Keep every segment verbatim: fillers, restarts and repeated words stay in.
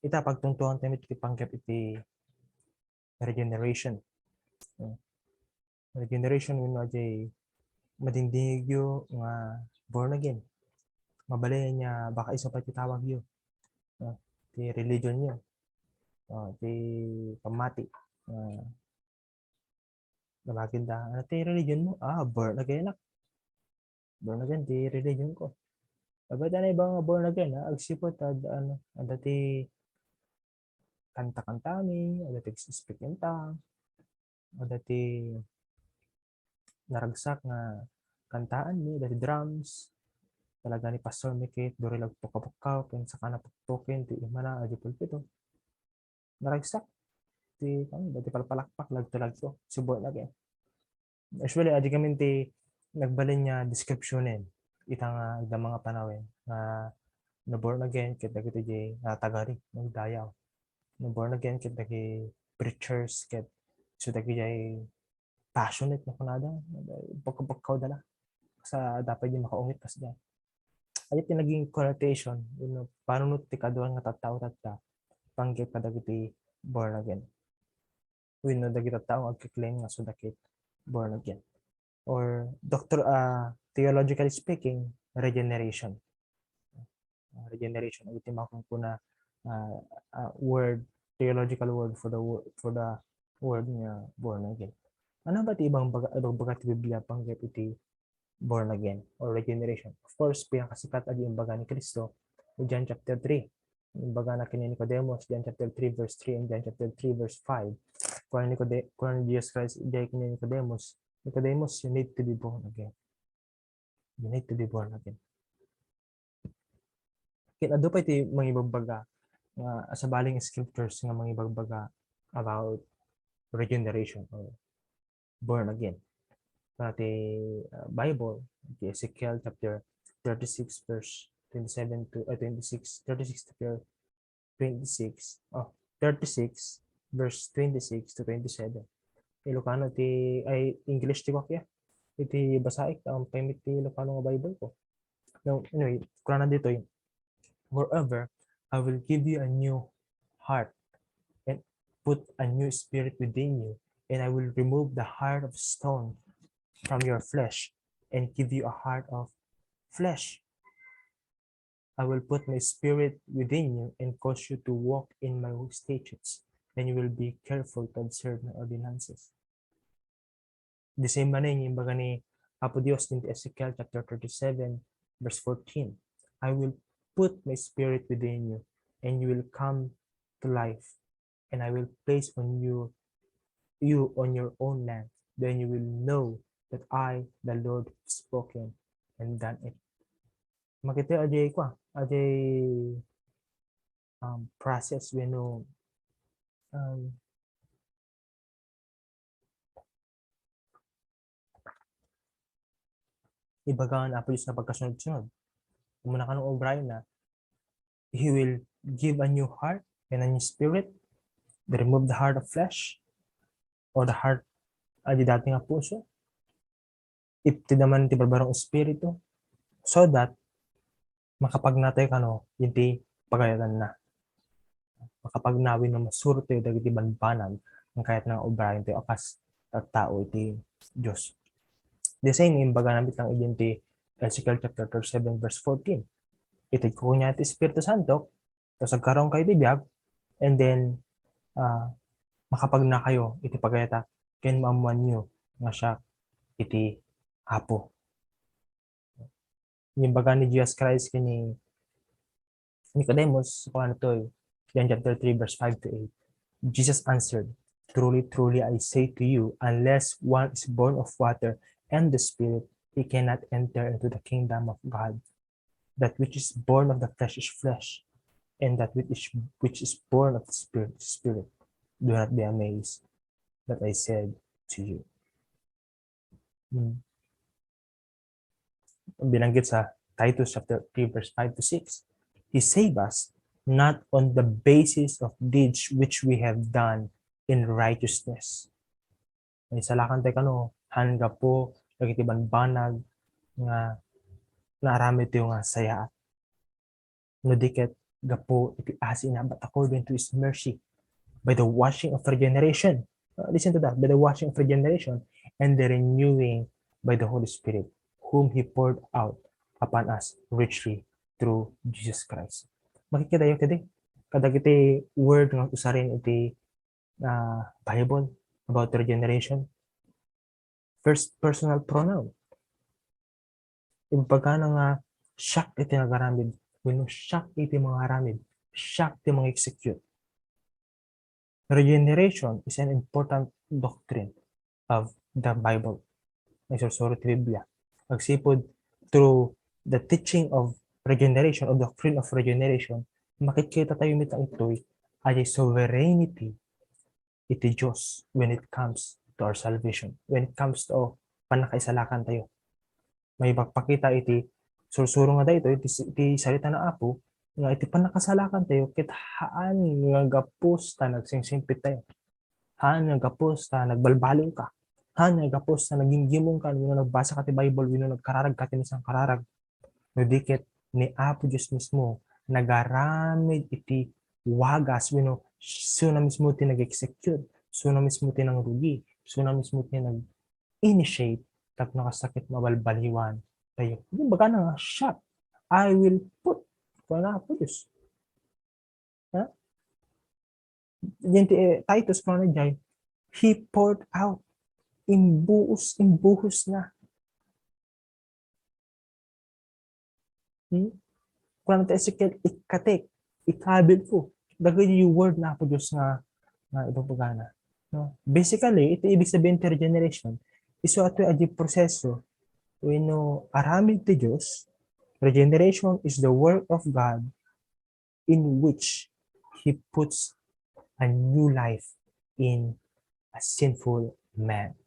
Ita, pagtungtuan tayo iti panggep iti regeneration. Hmm. Regeneration, wenno ajay madingdingigyo nga born again. Mabalin nga baka isu pay ti tawagyo. Ah, ti religion yo. Ah, ti pammati. Ah, Namaginda, "Ano ti religion mo?" "Ah, born again ak. Born again ti religion ko." Abay, ta na iba nga born again, ha? Agsipud, ad-, ano, adda ti kanta-kantami, adda ti speak in tongue, adda ti naragsak nga kantaanmi, adda ti drums, talaga ni Pastor Mikit, duri lang pukapukkaw, ken sakana pukpuken ti imana, adi pulpito. Naragsak ti, ano, ti palpalakpak, lagto-lagto, isu born again. Usually, adi kami ti nagbalin nga description-en, ita nga, ita nga panawen, nga no born again, ket dagiti jay, ah, tagari, nagdayaw. No born again, ket dagiti preachers, ket isu dagiti jay passionate nga kunada, pagkapagkawda la. Sa dapat di makaungit kasdiay. Adi ti naging connotation, wenno panunot ti kadua nga tattao tatta, panggep kadagiti born again. Wenno dagiti tattao nga agkiklaim nga isu dakit born again. Or doctor, ah, theologically speaking, regeneration. Ah, regeneration, iti makunkuna, ah, ah, word, theological word for the wo-, for the word nga born again. Ano ba ti ibang baga-, ibang baga ti Biblia panggep iti born again or regeneration? Of course, pinakasikat a di imbaga ni Cristo, John chapter three. Imbaga na ken ni Nicodemus, John chapter three verse three and John chapter three verse five. Kuna ni Nicode-, kuna ni Jesus Christ, ken ni Nicodemus, "Nicodemus, you need to be born again." You need to be born again. Ket adu pay ti mangibagbaga nga, ah, sabali nga scriptures nga mangibagbaga about regeneration or born again. Kuna ti, ah, Bible, ti Ezekiel chapter thirty-six, verse twenty-seven to, ah, twenty-six, thirty-six chapter twenty-six, oh, thirty-six, verse twenty-six to twenty-seven. Ilocano ti, ay, English ti kuak ya. Iti basaek, ta awan pay met ti Ilocano nga Bible ko. Now, anyway, kuna ditoy, "Moreover, I will give you a new heart and put a new spirit within you, and I will remove the heart of stone from your flesh and give you a heart of flesh." I will put my spirit within you and cause you to walk in my statutes, and you will be careful to observe my ordinances. The same manen, imbaga ni Apo Dios iti Ezekiel chapter thirty-seven, verse fourteen, "I will put my spirit within you, and you will come to life, and I will place on you, you on your own land. Then you will know that I, the Lord, have spoken and done it." Makita, ajay kua, ajay, um, process wenno, um, ibaga ni Apo Dios nga pagkasunod-sunod. Umuna kano obrayen na, He will give a new heart and a new spirit, remove the heart of flesh, or the heart, a di dati nga puso. Itedda man ti barbarong espiritu, so that makapagna tayo kano iti pagayatanna. Makapagna wenno masurot tayo dagiti banbanag nga kayatna nga obrayen tayo a kas tattao iti Dios. The same, imbaga na met lang idi iti Ezekiel chapter thirty-seven, verse fourteen. Itedko kaniak ti Espiritu Santo, tapos agkaroon kayo iti biag, and then, ah, makapagna kayo iti pagayatak, ken maammoanyo nga siak iti Apo. Imbaga ni Jesus Christ ken ni Nicodemus, kuana ditoy, John chapter three, verse five to eight. Jesus answered, "Truly, truly, I say to you, unless one is born of water and the Spirit, he cannot enter into the kingdom of God. That which is born of the flesh is flesh, and that which is, which is born of the Spirit is spirit. Do not be amazed that I said to you." Hmm. Binanggit sa Titus chapter three, verse five to six, "He saved us not on the basis of deeds which we have done in righteousness." Naisalakan tayo kano, han gapu dagiti banbanag nga naaramid tayo nga sayaat. No di ket gapu iti asina, but according to His mercy, by the washing of regeneration. Uh, listen to that, by the washing of regeneration and the renewing by the Holy Spirit, whom He poured out upon us richly through Jesus Christ. Makikita tayo kadi, kadagiti word nga usaren iti, ah, Bible about regeneration. First personal pronoun. Ibagana nga siak iti nagaramid, wenno siak iti mangaramid, siak ti mangexecute. Regeneration is an important doctrine of the Bible. Naisursuro ti Biblia. Agsipud through the teaching of regeneration or doctrine of regeneration, makikita tayo met itoy, a sovereignty iti Dios when it comes to our salvation, when it comes to pannakaisalakan tayo. Maipakita iti sursuro nga daytoy, iti, iti sarita na Apo, nga iti pannakasalakan tayo, ket haan nga gapus ta nagsingsingpet tayo. Haan nga gapus ta nagbalbaliw ka. Haan nga gapus ta nagimgimong ka, wenno nagbasa ka ti Bible, wenno nagkararag ka ti maysa nga kararag. No di ket ni Apo Dios mismo nagaramid iti wagas, wenno isuna mismo ti nag-execute, isuna mismo ti nangrugi, isuna mismo ti nag-initiate tapno kasta ket mabalbaliwan tayo. Ibagana nga, "Siak, I will put," kuna Apo Dios. Ha? Diay ti, eh, Titus, kuna na diay, "He poured out." Imbuos, imbuhos na. Hmm? Kuna ti Ezekiel, "Ikkatek, ikabil ko." Dagiti word na Apo Dios nga, nga ibabagana. No? Basically, iti ibig sabihin ti regeneration, isu atoy a di proseso wenno aramid ti Dios. Regeneration is the work of God in which He puts a new life in a sinful man.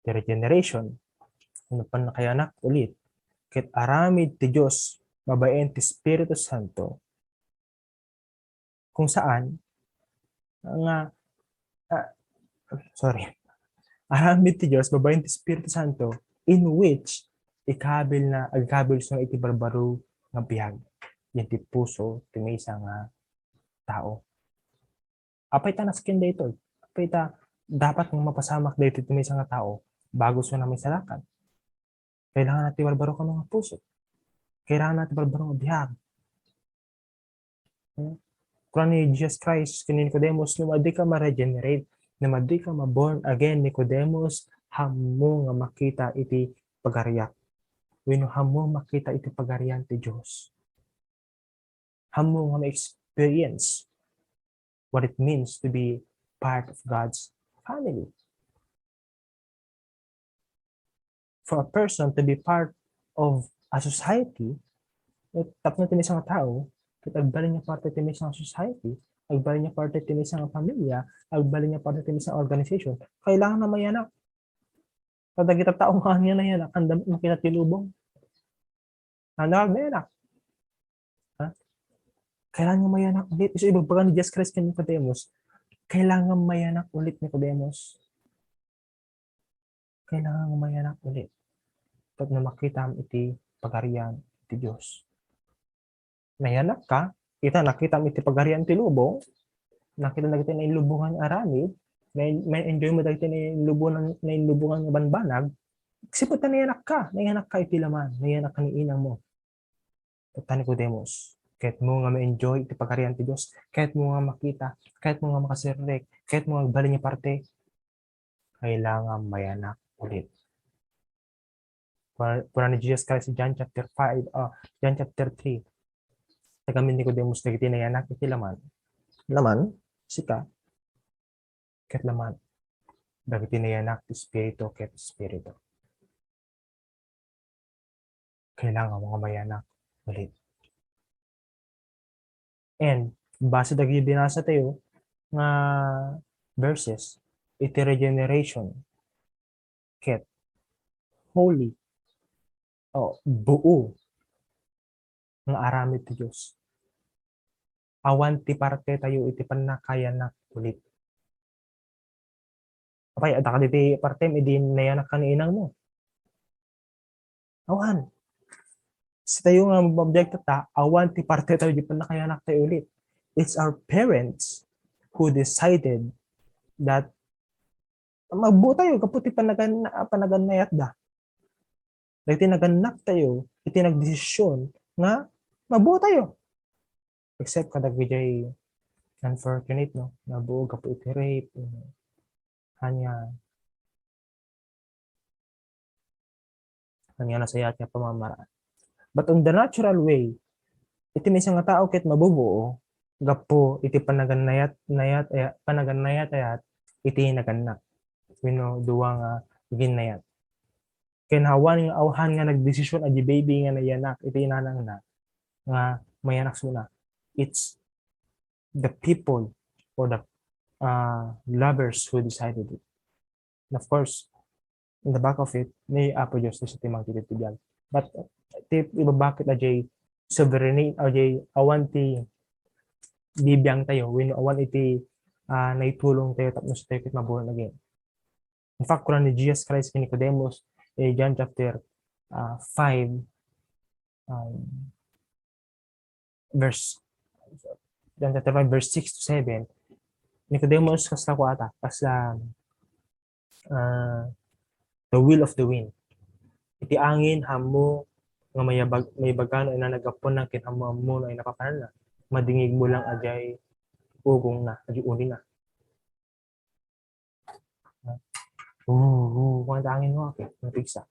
Ti regeneration, wenno pannakayanak ulit, ket aramid ti Dios babaen ti Espiritu Santo, kung saan nga, ah, sorry, aramid ti Dios babaen ti Espiritu Santo, in which ikabil na, agkabil isuna iti barbaro nga biag, diay ti puso ti maysa nga tao. Apay ta nasken daytoy? Apay ta dapat nga mapasamak daytoy ti maysa nga tao bago isuna maisalakan? Kailanganna ti barbaro nga puso. Kailanganna ti barbaro nga biag. Hmm? Kuna ni Jesus Christ ken ni Nicodemus, "No adika ma-regenerate, no adika ma-born again, Nicodemus, haanmo nga makita iti pagariak." Wenno haanmo makita iti pagarian ti Dios. Haanmo nga ma-experience what it means to be part of God's family. For a person to be part of a society, eh, tapno ti maysa nga tao, ket agbalin nga parte ti maysa nga society, agbalin nga parte ti maysa nga pamilya, agbalin nga parte ti maysa nga organization, kailangan na mayanak. Kadagiti tao nga ania nayanak, anda makita ti lubong. Anda mayanak. Ha? Kailangan nga mayanak ulit. Isu ibagbaga ni Jesus Christ ken Nicodemus, kailangan mayanak ulit, Nicodemus. Kailangan nga mayanak ulit. Tapno makitam iti pagarian ti Dios. Nayanak ka, ita nakitam iti pagarian ti lubong, nakita dagiti nainlubongan nga aramid, na-, na-enjoy mo dagiti nainlubongan, nainlubongan nga banbanag, sipud ta nayanak ka, nayanak ka iti laman, nayanak ka ni inang mo. Tatta, Nicodemus, kayatmo nga ma-enjoy iti pagarian ti Dios, kayatmo nga makita, kayatmo nga makasirrek, kayatmo nga agbalin nga parte, kailangan mayanak ulit. Kuna, kuna ni Jesus Christ, John chapter five, ah, John chapter three, "Nagamin, Nicodemus, dagiti nayanak iti laman." Laman? Sika? Ket laman. Dagiti nayanak ti Espiritu ket Espiritu. Kailangan nga mayanak ulit. And base dagiti binasa tayo nga verses, iti regeneration ket holy o buo nga aramid ti Dios. Awan ti parte tayo iti pannakayanak ulit. Apay, adda kadagiti partem idi nayanak ka ni inang mo? Awan. sitayo nga mabiag tatta, awan ti parte tayo di pannakayanak tayo ulit. It's our parents who decided that mabuo tayo gapu ti panagan-, panagannayatda. Dagiti nagannak tayo, iti nagdesisyon nga mabuo tayo. Except kadagiti unfortunate, no? Nabuo gapu iti rape, no? Ania, ania nasayaat nga pamamaraan. But on the natural way, iti maysa nga tao ket mabubuo gapu iti panagannayat-, nayat-, eh, panagannayat-ayat iti nagannak. Wenno dua nga aginnayat. Ken awan nga, awan nga nagdesisyon a di baby nga nayanak iti inanangna nga mayanak suna. It's the people or the, uh, lovers who decided it. And of course, in the back of it, ni Apo Dios ti siya ti mangtitipigyan. But ti ibabakit a jay sovereign, a jay awan ti bibiang tayo, wenno awan iti, ah, naitulong tayo tapno tayo ket maborn again. In fact, kuna ni Jesus Christ ken Nicodemus, eh, John chapter, ah, five, um, verse, John chapter five, verse six to seven, Nicodemus, kasta ko ata, kasta, ah, the will of the wind. Iti angin, ammo nga mayabag-, mayabagan no ina naggapunan ken ammo-ammo no ina papananna. Madingig mo lang a jay ugongna, a jay unina. Oo, oo, kuan ta angin mo, okay, napigsa.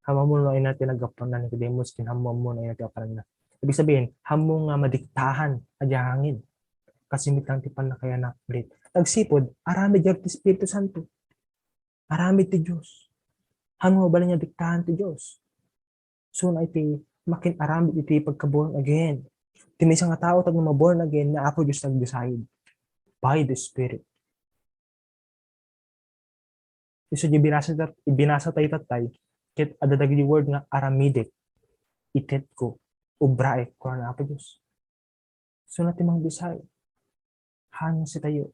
Ammo-ammo no ina ti naggapunan ni Nicodemus, ken ammo-ammo no ina ti papananna. Ibig sabihin, ammo nga madiktahan a jay angin. Kasi met lang ti pannakayanak ulit. Agsipud, aramid ti Espiritu Santo. Aramid ti Dios. Ammo mabalin nga diktahan ti Dios. Suna iti makin-aramid iti pagka-born again. Ti maysa nga tao tapno ma-born again, ni Apo Dios nag-decide by the Spirit. Isu ti binasa tat-, binasa tayo tattay, ket adda dagiti word nga aramidek, itetko, ubraek, kuna ni Apo Dios. Suna ti mangdeside. Haan nga sitayo.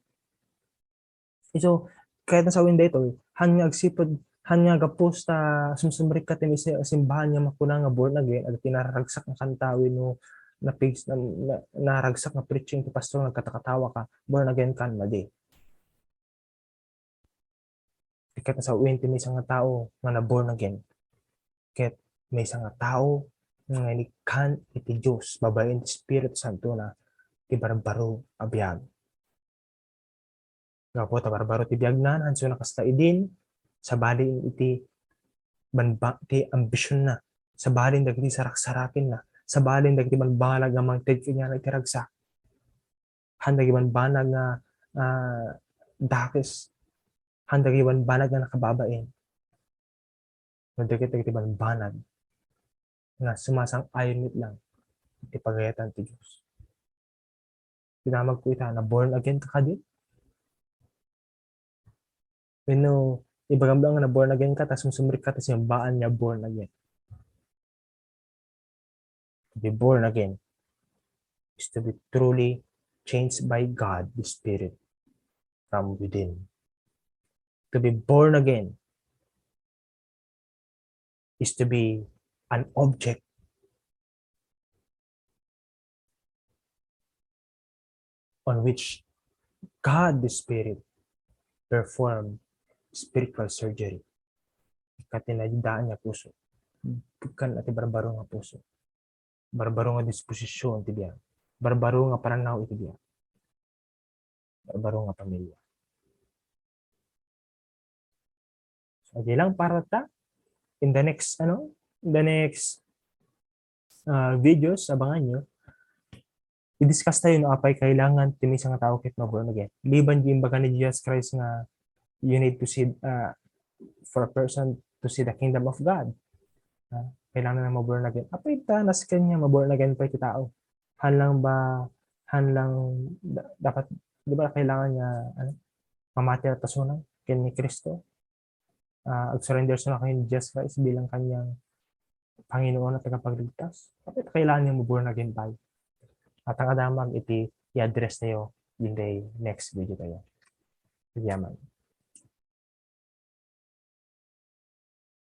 So, kayatna sawen daytoy, haan nga agsipud, haan nga gapu ta sumsumrekka ti maysa a simbahan nga makuna nga born again, adda ti nararagsak nga kanta wenno napig-, na, na, nararagsak nga preaching ti pastor, nagkatakatawa ka, born again ka, madi. Ti kayatna sawen ti maysa nga tao nga na-born again. Ket maysa nga tao nga inikkan iti Dios babaen ti Espiritu Santona ti barbaro a biag. Gapu ta barbaro ti biagna, hanso na kasta idin, sabali iti banba-, ti ambisionna, sabali dagiti saraksarakenna, sabali dagiti banbanag nga mangted kaniana iti ragsak. Haan dagiti banbanag nga, ah, dakes. Haan dagiti banbanag nga nakababain. No, dagiti, dagiti banbanag nga sumasang-ayon met lang iti pagayatan ti Dios. Dinamagko ita, na born again ka kadi? Wenno, ibagam lang nga na born again ka, tas sumsumrekka ta simbaan nga born again. To be born again is to be truly changed by God the Spirit from within. To be born again is to be an object on which God the Spirit perform spiritual surgery. Ket ti naidaan nga puso, ket ti barbaro nga puso, barbaro nga disposition ti biag, barbaro nga pananaw iti biag, barbaro nga pamilya. So, adi lang para ta. In the next, ano, in the next, ah, videos, abangan nyo. I-discuss tayo no apay kailangan ti maysa nga tao ket ma-born again. Liban di imbaga ni Jesus Christ nga you need to see, ah, for a person to see the kingdom of God. Ah, kailangan na ma-born again. Apay ta, nas kanya ma-born again pa iti tao. Haan lang ba, haan lang da-, dapat, di ba kailangan nga, ano, mamati a tasunan ken ni Cristo? Ah, ag-surrender suna ken Jesus Christ bilang kanyang Panginoon at tagapagligtas? Apay ta kailangan nga ma-born again tayo? Haan nga damag iti i-address tayo in the next video tayo. Yaman.